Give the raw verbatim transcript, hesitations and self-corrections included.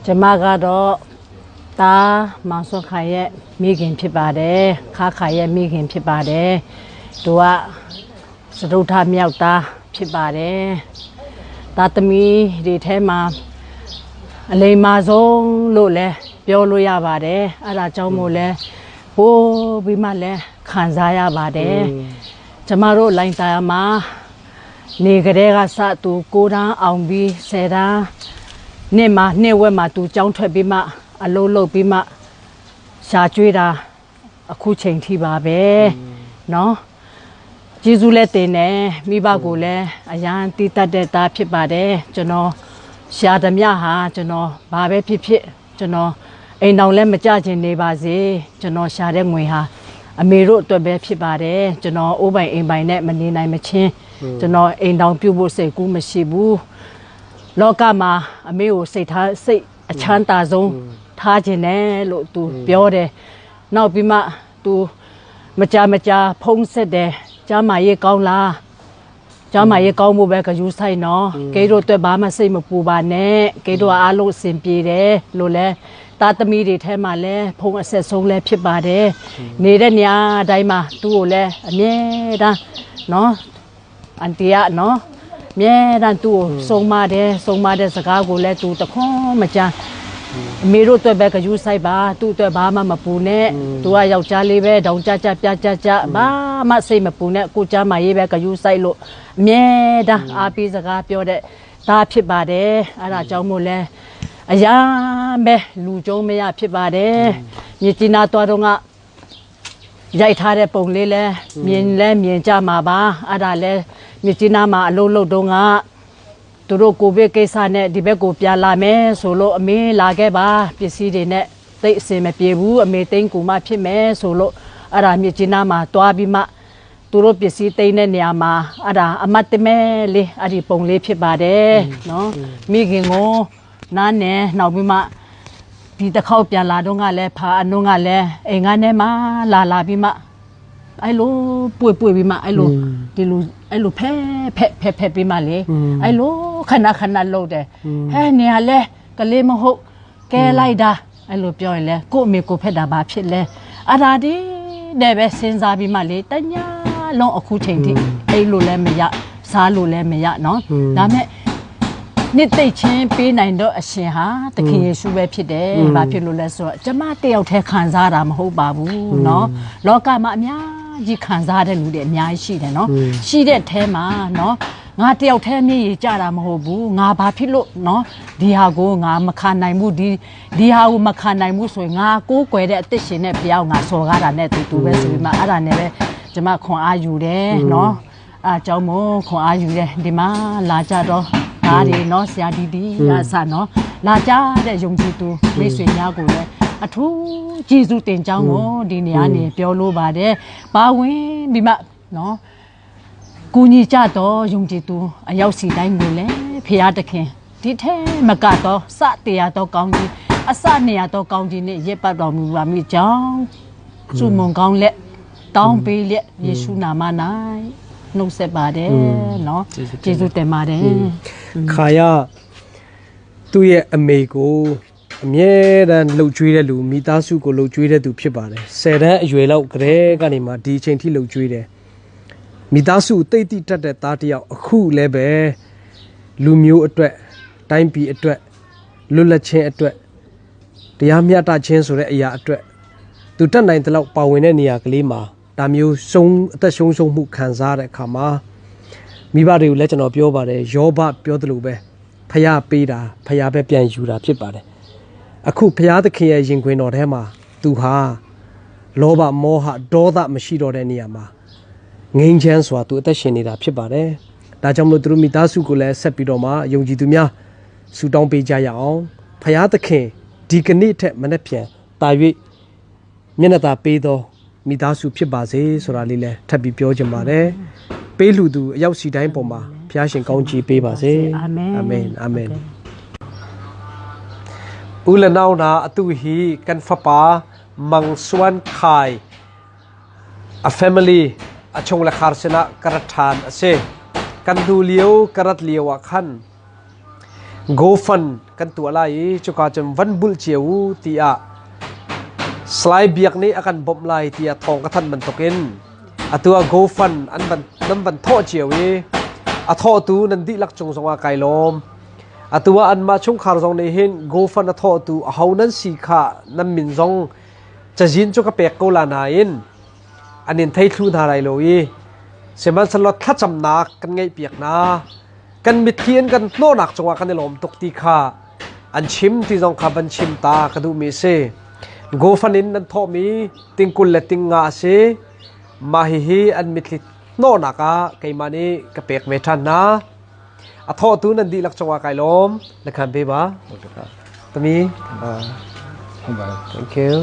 ကျွန်မကတော့ သားမောင်စိုးခိုင်ရဲ့မိခင်ဖြစ်ပါတယ်။ ခါခိုင်ရဲ့မိခင်ဖြစ်ပါတယ်။ သူက စတုတ္ထမြောက်သားဖြစ်ပါတယ်။ သားသမီးတွေထဲမှာ အလိမ္မာဆုံးလို့လည်းပြောလို့ရပါတယ်။ အဲဒါကြောင့်မို့လဲ ပိုပြီးမှလည်းခံစားရပါတယ်။ ကျွန်မတို့လိုင်သာယာမှာ နေကတည်းကစ သူကိုးတန်းအောင်ပြီး ဆယ်တန်းနှစ်မှာ နှစ်ဝက်မှာ သူကျောင်းထွက်ပြီးမှ အလုပ်လုပ်ပြီးမှ ရှာကျွေးတာ အခုချိန်ထိပါပဲနော်။ ကျေးဇူးလည်းတင်တယ်။ မိဘကိုလည်း အရမ်းသီးသန့်တဲ့သားဖြစ်ပါတယ်။ ကျွန်တော်ရှာသမျှဟာ ကျွန်တော်ဘာပဲဖြစ်ဖြစ် ကျွန်တော်အိမ်ထောင်လည်းမကျချင်နေပါစေ၊ ကျွန်တော်ရှာတဲ့ငွေဟာအမေတို့အတွက်ပဲဖြစ်ပါတယ်။ ကျွန်တော်အိုးပိုင်အိမ်ပိုင်နဲ့မနေနိုင်မချင်း ကျွန်တော်အိမ်ထောင်ပြုတ်ဖို့စိတ်ကူးမရှိဘူး။ လောကမှာအမေကိုစိတ်ထားစိတ်အချမ်းသာဆုံးထားချင်တယ်လို့သူပြောတယ်။ နောက်ပြီးမှ သူမကြာမကြာဖုန်းဆက်တယ်။ ကျန်းမာရေးကောင်းလား၊ ကျန်းမာရေးကောင်းဖို့ပဲဂရုစိုက်နော်။ ကဲတို့အတွက်ဘာမှစိတ်မပူပါနဲ့။ ကဲတို့အားလုံးအဆင်ပြေတယ်လို့လဲ သားသမီးတွေထဲမှာလည်းဖုန်းအဆက်ဆုံးလည်းဖြစ်ပါတယ်။ နေတဲ့နေရာတိုင်းမှာသူ့ကိုလည်းအမြဲတမ်းနော် အန်တီကနော် အမြဲတမ်းသူ့ကိုဆုံးမတယ်။ ဆုံးမတဲ့စကားကိုလည်းသူတခွန်းမကျန်။ အမေတို့အတွက်ပဲဂရုစိုက်ပါ။ သူ့အတွက်ဘာမှမပူနဲ့။ သူကယောက်ျားလေးပဲ တောင်ကျကျပြားကျကျ ဘာမှစိတ်မပူနဲ့။ ကိုယ့်ကျန်းမာရေးပဲဂရုစိုက်လို့ အမြဲတမ်းအားပေးစကားပြောတဲ့သားဖြစ်ပါတယ်။ အဲဒါကြောင့်မို့လဲ အရမ်းပဲလူကျုံးမရဖြစ်ပါတယ်။ မြစ်ကြီးနားသွားတော့က ရိုက်ထားတဲ့ပုံလေးလဲ မြင်လဲမြင်ကြမှာပါ။ အဲ့ဒါလဲ မြစ်ကြီးနားမှာအလုပ်လုပ်တုန်းက သူတို့ကိုဗစ်ကိစ္စနဲ့ဒီဘက်ကိုပြန်လာမယ်ဆိုလို့ အမေလာခဲ့ပါ၊ ပစ္စည်းတွေနဲ့သိပ်အဆင်မပြေဘူး၊ အမေသိမ်းကူမှဖြစ်မယ်ဆိုလို့ အဲ့ဒါမြစ်ကြီးနားမှာသွားပြီးမှ သူတို့ပစ္စည်းသိမ်းတဲ့နေရာမှာ အဲ့ဒါအမှတ်တမဲ့လေး အဲ့ဒီပုံလေးဖြစ်ပါတယ်နော်။ မိခင်ကို နားနဲ့ နောက်ပြီးမှ ဒီတစ်ခေါက်ပြန်လာတော့ကလည်း ဖာအနုံကလည်း အိမ်ငါနဲ့မှလာလာပြီးမှ အဲ့လိုပွေ့ပွေ့ပြီးမှ အဲ့လို ဒီလို အဲ့လိုဖဲ့ဖဲ့ဖဲ့ဖဲ့ပြီးမှလေ အဲ့လိုခဏခဏလုပ်တယ်။ ဟဲနေရလဲ ကလေးမဟုတ် ကဲလိုက်တာ အဲ့လိုပြောရင်လဲ ကိုယ့်အမေကိုယ်ဖက်တာဘာဖြစ်လဲ။ အဲ့ဒါဒီနဲ့ပဲစဉ်းစားပြီးမှလေ တညလုံးအခုချိန်ထိ အိပ်လို့လည်းမရ စားလို့လည်းမရနော်။ ဒါပေမဲ့ နှစ်သိမ့်ခြင်းပေးနိုင်တော့အရှင်ဟာသခင်ယေရှုပဲဖြစ်တယ်။ ဘာဖြစ်လို့လဲဆိုတော့ ကျမတယောက်တည်းခံစားတာမဟုတ်ပါဘူးနော်။ လောကမှာအများကြီးခံစားတဲ့လူတွေအများကြီးရှိတယ်နော်။ ရှိတဲ့အထဲမှာနော် ငါတယောက်တည်းမျက်ရည်ကျတာမဟုတ်ဘူး။ ငါဘာဖြစ်လို့နော် ဒီဟာကိုငါမခံနိုင်ဘူး။ ဒီ ဒီဟာကိုမခံနိုင်ဘူးဆိုရင် ငါကိုးကွယ်တဲ့အသက်ရှင်တဲ့ဘုရားကိုငါစော်ကားတာနဲ့တူတူပဲဆိုပြီးမှ အဲ့ဒါနဲ့ပဲကျမခွန်အားယူတယ်နော်။ အဲဒါကြောင့်မို့ခွန်အားယူတယ်။ ဒီမှာလာကြတော့ဒါတွေနော် ဆရာဒီဒီအစနော် လာကြတဲ့ယုံကြည်သူမိတ်ဆွေများကိုလည်းအထူးကျေးဇူးတင်ကြောင်းကိုဒီနေရာနေပြောလိုပါတယ်။ ပါဝင်ပြီးမှနော် ကူညီကြသောယုံကြည်သူအယောက်စီတိုင်းကိုလည်း ဘုရားသခင် ဒီထက်မကသော စတဲ့ရသောကောင်းကြီး အစနေရသောကောင်းကြီးနှင့် ရစ်ပတ်တော်မူပါမည်ကြောင်း ဆုမွန်ကောင်းလျက် တောင်းပေးလျက် ယေရှုနာမ၌နှုတ်ဆက်ပါတယ်နော်။ ကျေးဇူးတင်ပါတယ်။ ခါရ သူ့ရဲ့အမေကို အမြဲတမ်းလှုပ်ကြွေးတဲ့လူ မိသားစုကိုလှုပ်ကြွေးတဲ့သူဖြစ်ပါတယ်။ ဆယ်တန်းအရွယ်လောက်ကတည်းကနေမှ ဒီအချိန်ထိလှုပ်ကြွေးတယ်။ မိသားစုသိပ်သီးတတ်တဲ့သားတစ်ယောက် အခုလည်းပဲ လူမျိုးအတွက်၊ တိုင်းပြည်အတွက်၊ လွတ်လပ်ခြင်းအတွက်၊ တရားမျှတခြင်းဆိုတဲ့အရာအတွက် သူတတ်နိုင်သလောက်ပါဝင်တဲ့နေရာကလေးမှာ ဒါမျိုးဆုံး၊ အသက်ဆုံးရှုံးမှုခံစားရတဲ့အခါမှာ မိဘတွေကိုလည်းကျွန်တော်ပြောပါတယ်။ ယောဘပြောသလိုပဲ ဖယားပေးတာ ဖယားပဲပြန်ယူတာဖြစ်ပါတယ်။ အခုဖယားသခင်ရဲ့ရင်ခွင်တော်ထဲမှာ သူဟာ လောဘ၊ မောဟ၊ ဒေါသမရှိတော့တဲ့နေရာမှာ ငြိမ်းချမ်းစွာသူအသက်ရှင်နေတာဖြစ်ပါတယ်။ ဒါကြောင့်မလို့ သူတို့မိသားစုကိုလည်းဆက်ပြီးတော့မှ ယုံကြည်သူများ ဆုတောင်းပေးကြရအောင်။ ဖယားသခင် ဒီကနေ့ထက်မနက်ဖြန် သာ၍ မျက်နှာသာပေးသောမိသားစုဖြစ်ပါစေဆိုတာလေးလည်းထပ်ပြီးပြောချင်ပါတယ်။ ပေးလှူသူအယောက်စီတိုင်းပေါ်မှာ ဘုရားရှင်ကောင်းချီးပေးပါစေ။ အာမင်။ အာမင်။ အာမင်။ ဦးလနာဝ်နာအသူဟီ ကန်ဖပါ မင်စွမ်းခိုင် အ family အချုံလခါစနကရထန်အစေ ကန်ဒူလီယိုကရတ်လီယိုအခန် GoFund kan tuah lai i, cuka cun van bulh cia uh, tiah Salai Biak nih a kan bawmh lai, tiah thawng ka thanh bantukin, a tu ah GoFund an van, nan van thawh cia uh i, a thawhtu nan dihlak cung zongah kai lawm. A tu ah anmah chungkhar zong nih hin GoFund a thawhtu aho nan si kha nan min zong cazin cu ka pek ko la nain, an in thei thluh hna lai lo i, sihmanhsehlaw thlacamnak kan ngeihpiakna, kan mitthli in kan hnawhnak cungah kan i lawm tuk ti kha an chim ti zong kha van chim ta ka duhmi a si. GoFund in nan thawhmi ting kul le ting nga a si. Mah hihi an mitthli hnawhnak ah keimah nih ka pek ve ṭhan hna. A thawhtu nan dihlak cungah kai lawm. Le khan pei ba. Tami. Ah. Thank you.